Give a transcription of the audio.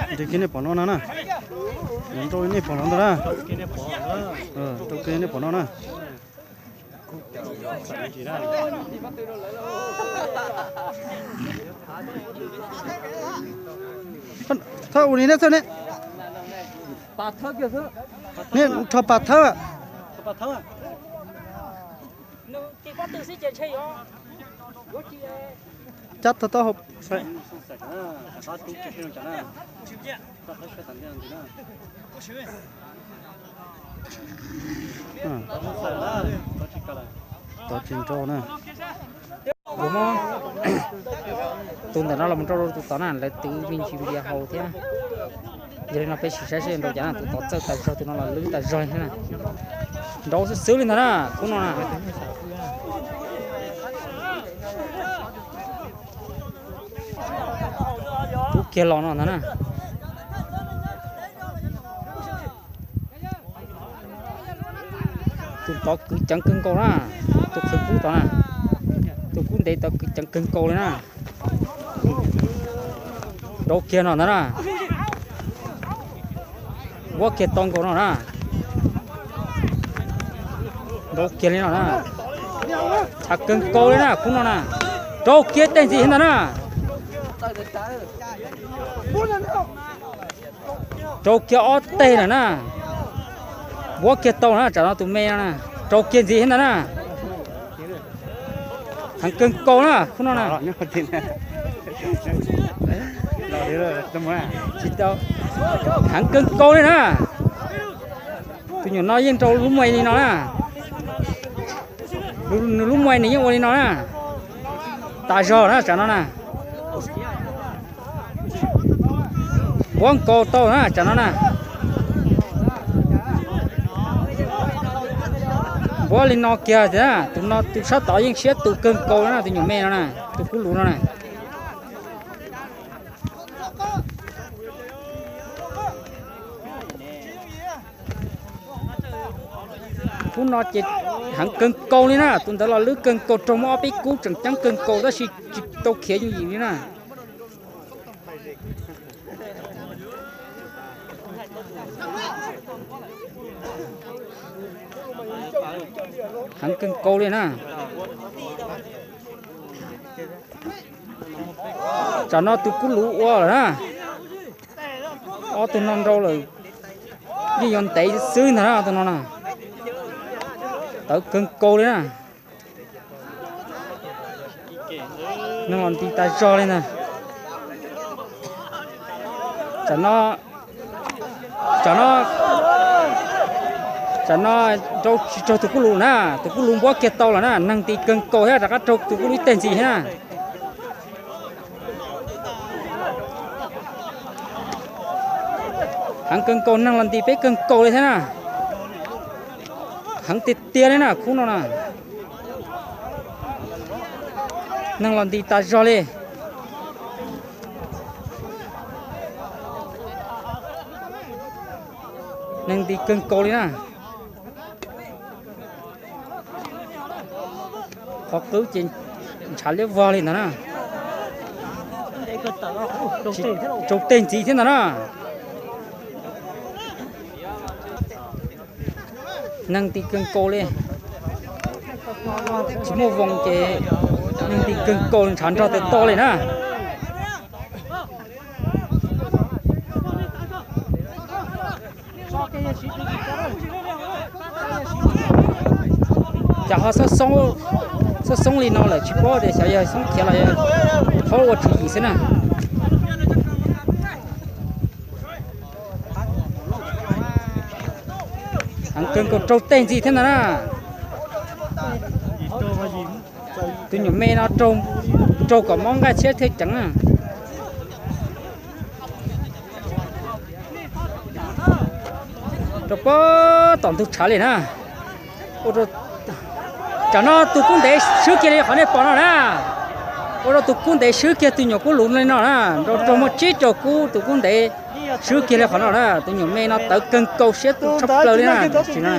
Nrau kiag nej pom no na na. Nrau nej pom no ntag na. Nrau kiag nej pom no na. Thawb ua li nej thawb ne. Nej rho pas thawb. Cab tau taub hau. Tov tsis nrau na. Tus ntawm no los nrau rau tus tod na, lawv twv me ntsis npias haus thiab. Yog li no peb sim saib seb nrau cas na, tus tod txawj tas zog, tus no los lwb tas zog li thiab na. Nrau xwb xwb li ntag na, khub no na. Rub kiag los no ntag na. Tus tod kwv ceev kawg nkaus na, tus qhwv kub tod na, tus kub ntev tod kwv ceev kawg nkaus li na. Nrau kiag no ntag na. Npuab kiag tau nkaus no na. Nrau kiag li no na. Tshav kawg nkaus li na khub no na. Rau kiag tej ntxiv thiab ntag na. Rau kiag ob teg lawm na. Npuab kiag tau na, tsam no tus me no na. Rau kiag ntxiv thiab ntag na. Heev kawg nkaus na khub no na. Tsis tau. Heev kawg nkaus li na. Tus nyuam no yeej nrau lub muaj li no na. Nws lub muaj nws yeej ua li no na. Tas zog na tsam no na. Npuab nkaus tau na tsam no na. Npuab li no kiag tiag, tus no tus sab tod yeej siab tus kawg nkaus na, tus nyuam me no na, tus kub luv no na. Khub no ces heev kawg nkaus li na, tus ntawd los lwb kawg nkaus, raug muab ob peb kub tseem ceeb kawg nkaus tab sis tsis tau khiav yooj yim li na. Heev kawg nkaus li na. Tsam no tus kub luv ua lawm na. Ob tug no nrau lawm, yeej yuav ntev xwb ntag na tus no na. Tawv kawg nkaus li na. Neeg los nti tas zog li ntag. Tsam no, tsam no, tsam no nrau tsis raug tus kub luv na, tus kub luv npuab kiag tau lawm na, neeg nti kawg nkaus thiab rov qab raug tus kub luv ib teg ntxiv thiab na. Heev kawg nkaus, neeg los nti peb kawg nkaus li thiab na. Heev tiag tiag li na khub no na. Neeg los nti tas zog li. Neeg nti kawg nkaus li na. Qhov qwb ces ntshav liab vog li ntag na. Tsis raug teg ntxiv thiab ntag na. Neeg nti kawg nkaus li. Tsis muaj voos ces neeg nti kawg nkaus li, ntshav nrog tawm to li na. Cas ho xoob xoob li no lawm tsis paub tias xyov yog xoob khiav los yog thaub ua tswv yim xwb na. Heev kawg nkaus, raug teg ntxiv thiab ntag na. Tus nyuam me no raug kom mob nqaij tshiab thiaj ceev na. Rau pem tom ntug tshav li na. Tsam no tus kub ntev swb kiag li qhov nej pom no na. Ua rau tus kub ntev swb kiag tus nyuam kub luv li no na. Nrau raug muaj tsib rau kub, tus kub ntev swb kiag li qhov no na. Tus nyuam me no tawv kawg nkaus, siab tus tshaj plaws li na. Tsis no na.